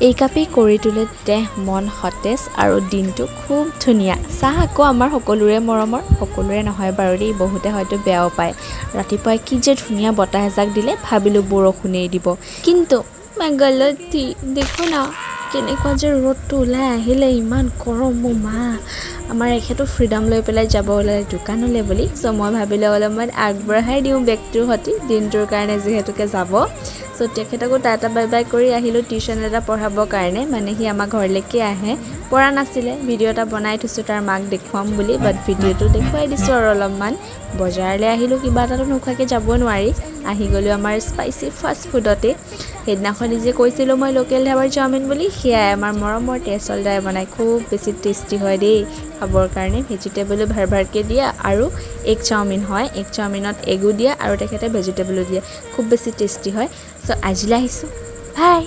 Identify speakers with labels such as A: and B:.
A: এই কাপেই কৰি তোলে দেহ মন সতেজ আৰু দিনটো খুব ধুনীয়া। চাহ আকৌ আমাৰ সকলোৰে মৰমৰ, সকলোৰে নহয় বাৰু দেই, বহুতে হয়তো বেয়াও পায়। ৰাতিপুৱাই কি যে ধুনীয়া বতাহ এজাক দিলে, ভাবিলোঁ বৰষুণেই দিব, কিন্তু मैं गलत थी। দেখো না, কেনেকুৱা যে ৰ'দটো ওলাই আহিলে, ইমান গৰম। মোৰ মা আমাৰ এখেতো ফ্ৰীডম লৈ পেলাই যাব ওলালে দোকানলৈ বুলি। চ' মই ভাবিলোঁ অলপমান আগবঢ়াই দিওঁ বেগটোৰ সৈতে, দিনটোৰ কাৰণে যিহেতুকে যাব। চ' তেখেতকো টাটা বাই বাই কৰি আহিলোঁ টিউশ্যন এটা পঢ়াবৰ কাৰণে। মানে সি আমাৰ ঘৰলৈকে আহে, পৰা নাছিলে। ভিডিঅ' এটা বনাই থৈছোঁ তাৰ মাক দেখুৱাম বুলি, বাট ভিডিঅ'টো দেখুৱাই দিছোঁ আৰু অলপমান। বজাৰলৈ আহিলোঁ, কিবা এটাতো নোখোৱাকৈ যাব নোৱাৰি। আহি গ'লোঁ আমাৰ স্পাইচি ফাষ্ট ফুডতে। সেইদিনাখনি যে কৈছিলোঁ মই লোকেল ধাবাৰ চাওমিন বুলি, সেয়াই আমাৰ মৰমৰ তেজল দাই বনাই, খুব বেছি টেষ্টি হয় দেই খাবৰ কাৰণে। ভেজিটেবলো ভাৰ ভাৰকৈ দিয়ে আৰু এগ চাওমিন হয়। এগ চাওমিনত এগো দিয়ে আৰু তেখেতে ভেজিটেবলো দিয়ে, খুব বেছি টেষ্টি হয়। চ' আজিলৈ আহিছোঁ, বাই।